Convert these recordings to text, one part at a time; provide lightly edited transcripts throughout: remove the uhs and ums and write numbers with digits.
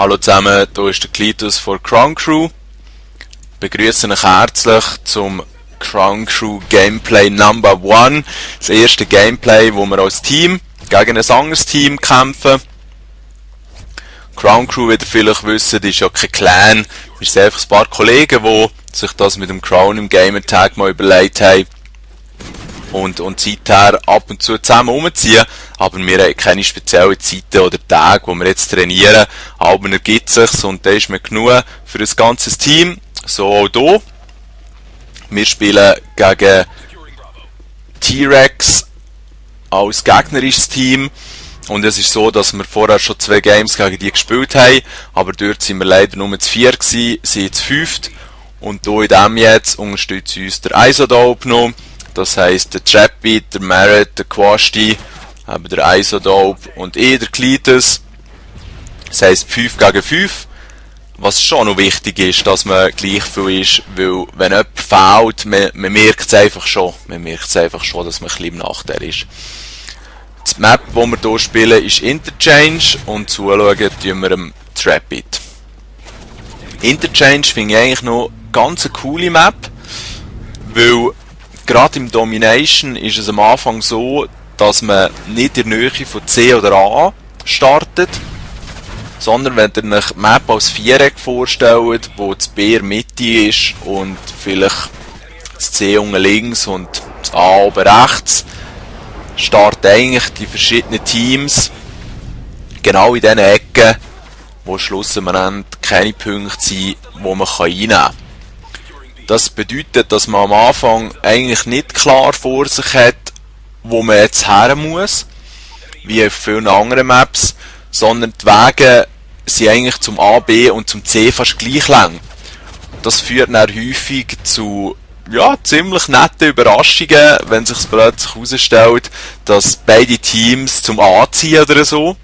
Hallo zusammen, hier ist der Klitus von Crown Crew. Ich begrüße euch herzlich zum Crown Crew Gameplay Number 1. Das erste Gameplay, wo wir als Team gegen ein anderes Team kämpfen. Crown Crew, wie ihr vielleicht wisst, ist ja kein Clan. Wir sind einfach ein paar Kollegen, die sich das mit dem Crown im Gamertag mal überlegt haben. Und seither ab und zu zusammen umziehen, aber wir haben keine speziellen Zeiten oder Tage, wo wir jetzt trainieren, aber ergibt sich's und da ist mir genug für das ganze Team, so auch hier. Wir spielen gegen T-Rex als gegnerisches Team und es ist so, dass wir vorher schon 2 Games gegen die gespielt haben, aber dort sind wir leider nur zu 4 gewesen, sind zu 5 und hier in dem jetzt unterstützt uns der Isodope noch. Das heisst, der Trappy, der Merit, der Quasti, der Isodope und der Klitus. Das heisst 5 gegen 5. Was schon noch wichtig ist, dass man gleich viel ist, weil wenn jemand fehlt, man merkt es einfach schon. Man merkt es einfach schon, dass man ein bisschen im Nachteil ist. Die Map, die wir hier spielen, ist Interchange und zuschauen tun wir dem Trappy. Interchange finde ich eigentlich noch ganz eine coole Map, weil gerade im Domination ist es am Anfang so, dass man nicht in der Nähe von C oder A startet, sondern wenn ihr euch die Map als Viereck vorstellt, wo das B in der Mitte ist und vielleicht das C unten links und das A oben rechts, starten eigentlich die verschiedenen Teams genau in den Ecken, wo schlussendlich keine Punkte sind, die man reinnehmen kann. Das bedeutet, dass man am Anfang eigentlich nicht klar vor sich hat, wo man jetzt her muss, wie auf vielen anderen Maps, sondern die Wege sind eigentlich zum A, B und zum C fast gleich lang. Das führt dann häufig zu ziemlich netten Überraschungen, wenn sich plötzlich herausstellt, dass beide Teams zum A ziehen oder so.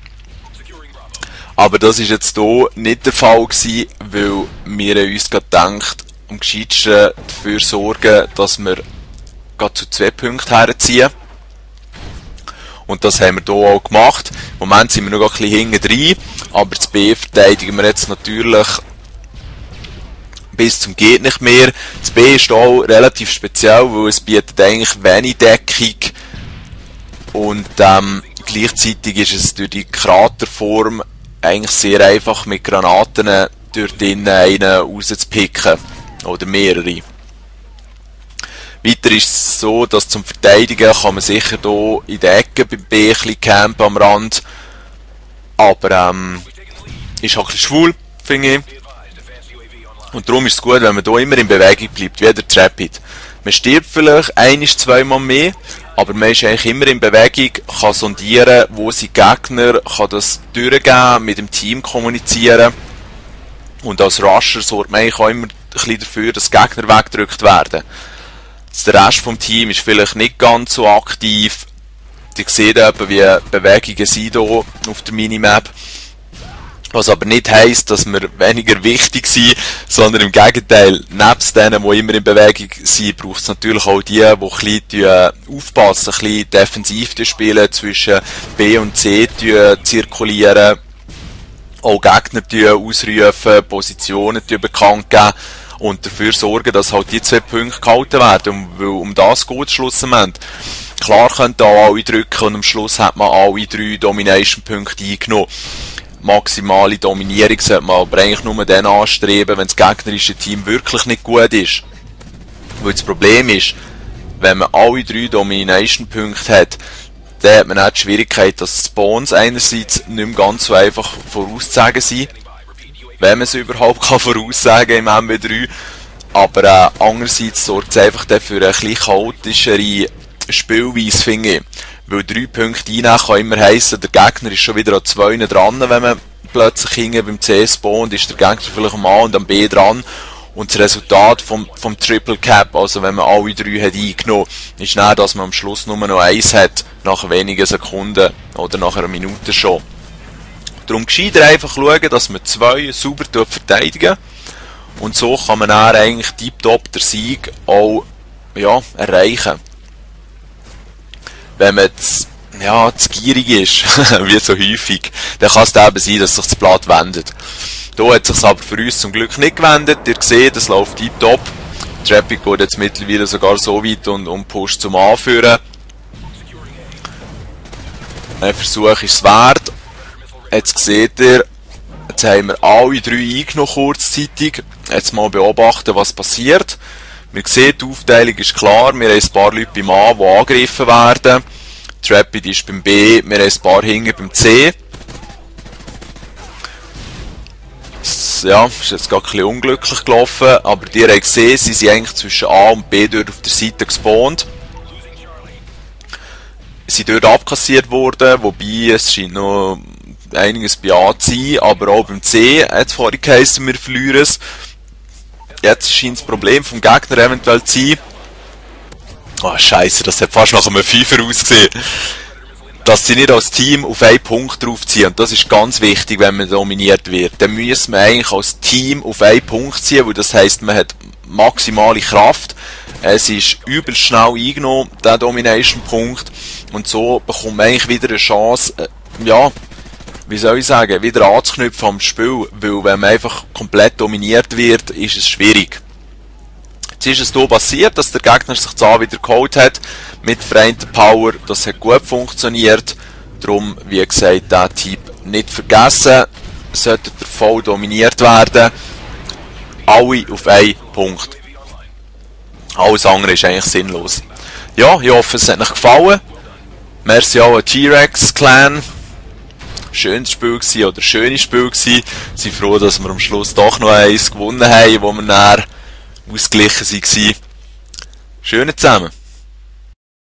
Aber das ist jetzt hier nicht der Fall gewesen, weil wir uns gedacht, am gescheitsten dafür sorgen, dass wir gerade zu 2 Punkten herziehen. Und das haben wir hier auch gemacht. Im Moment sind wir noch ein bisschen hinten drin, aber das B verteidigen wir jetzt natürlich bis zum geht nicht mehr. Das B ist auch relativ speziell, weil es bietet eigentlich wenig Deckung und gleichzeitig ist es durch die Kraterform eigentlich sehr einfach mit Granaten dort innen einen rauszupicken. Oder mehrere. Weiter ist es so, dass zum Verteidigen kann man sicher hier in der Ecke beim B ein bisschen campen am Rand. Aber ist auch ein bisschen schwul, finde ich. Und darum ist es gut, wenn man hier immer in Bewegung bleibt, wie der Trappy. Man stirbt vielleicht 1-2 Mal mehr, aber man ist eigentlich immer in Bewegung, kann sondieren, wo sind Gegner, kann das durchgehen, mit dem Team kommunizieren. Und als Rusher sorgt man eigentlich auch immer ein bisschen dafür, dass Gegner weggedrückt werden. Der Rest vom Team ist vielleicht nicht ganz so aktiv. Ihr seht eben, wie Bewegungen sind hier auf der Minimap. Was aber nicht heisst, dass wir weniger wichtig sind, sondern im Gegenteil, nebst denen, die immer in Bewegung sind, braucht es natürlich auch die ein bisschen aufpassen, ein bisschen defensiv spielen, zwischen B und C zirkulieren. Auch Gegner ausrufen, Positionen bekannt geben und dafür sorgen, dass halt die 2 Punkte gehalten werden. Weil um das geht es schlussendlich. Klar können da alle drücken und am Schluss hat man alle 3 Domination-Punkte eingenommen. Maximale Dominierung sollte man aber eigentlich nur dann anstreben, wenn das gegnerische Team wirklich nicht gut ist. Weil das Problem ist, wenn man alle 3 Domination-Punkte hat, dann hat man auch die Schwierigkeit, dass die Spawns einerseits nicht mehr ganz so einfach vorauszusagen sind, wenn man sie überhaupt voraussagen kann im MW3, aber andererseits sorgt es einfach für eine etwas chaotischere Spielweise, finde ich. Weil 3 Punkte einnehmen kann immer heissen, der Gegner ist schon wieder an 2 dran, wenn man plötzlich hinten beim C spawnt, ist der Gegner vielleicht am A und am B dran. Und das Resultat vom Triple Cap, also wenn man alle 3 hat eingenommen, ist dann, dass man am Schluss nur noch 1 hat, nach wenigen Sekunden oder nach einer Minute schon. Darum gescheiter einfach schauen, dass man 2 sauber verteidigen. Und so kann man dann eigentlich tiptop den Sieg auch erreichen. Wenn man jetzt ja, zu gierig ist, wie so häufig, dann kann es eben sein, dass sich das Blatt wendet. Hier hat es sich aber für uns zum Glück nicht gewendet. Ihr seht, es läuft tiptop. Traffic geht jetzt mittlerweile sogar so weit und pusht zum Anführen. Ein Versuch ist es wert. Jetzt seht ihr, jetzt haben wir alle 3 eingenommen kurzzeitig. Jetzt mal beobachten, was passiert. Wir sehen, die Aufteilung ist klar. Wir haben ein paar Leute beim A, die angegriffen werden. Trapid ist beim B, wir haben ein paar hinten beim C. Ja, ist jetzt gerade ein bisschen unglücklich gelaufen, aber ihr habt gesehen, sie sind eigentlich zwischen A und B dort auf der Seite gespawnt. Sie sind dort abkassiert worden, wobei es scheint noch einiges bei A zu sein, aber auch beim C hat es vorhin geheißen, wir verlieren es. Jetzt scheint das Problem vom Gegner eventuell zu sein. Oh Scheiße, das hat fast nach einem Fünfer ausgesehen. Dass sie nicht als Team auf einen Punkt draufziehen. Und das ist ganz wichtig, wenn man dominiert wird. Dann müssen wir eigentlich als Team auf einen Punkt ziehen, weil das heisst, man hat maximale Kraft. Es ist übelst schnell eingenommen, der Domination-Punkt. Und so bekommt man eigentlich wieder eine Chance, ja, wie soll ich sagen, wieder anzuknüpfen am Spiel. Weil wenn man einfach komplett dominiert wird, ist es schwierig. Jetzt ist es hier passiert, dass der Gegner sich da wieder geholt hat mit vereinter Power. Das hat gut funktioniert. Darum, wie gesagt, diesen Tipp nicht vergessen. Sollte er voll dominiert werden. Alle auf einen Punkt. Alles andere ist eigentlich sinnlos. Ja, ich hoffe, es hat euch gefallen. Merci auch an T-Rex Clan. Schönes Spiel gewesen, oder schönes Spiel gewesen. Wir sind froh, dass wir am Schluss doch noch eins gewonnen haben, wo wir dann ausgeglichen waren. Schöne zusammen.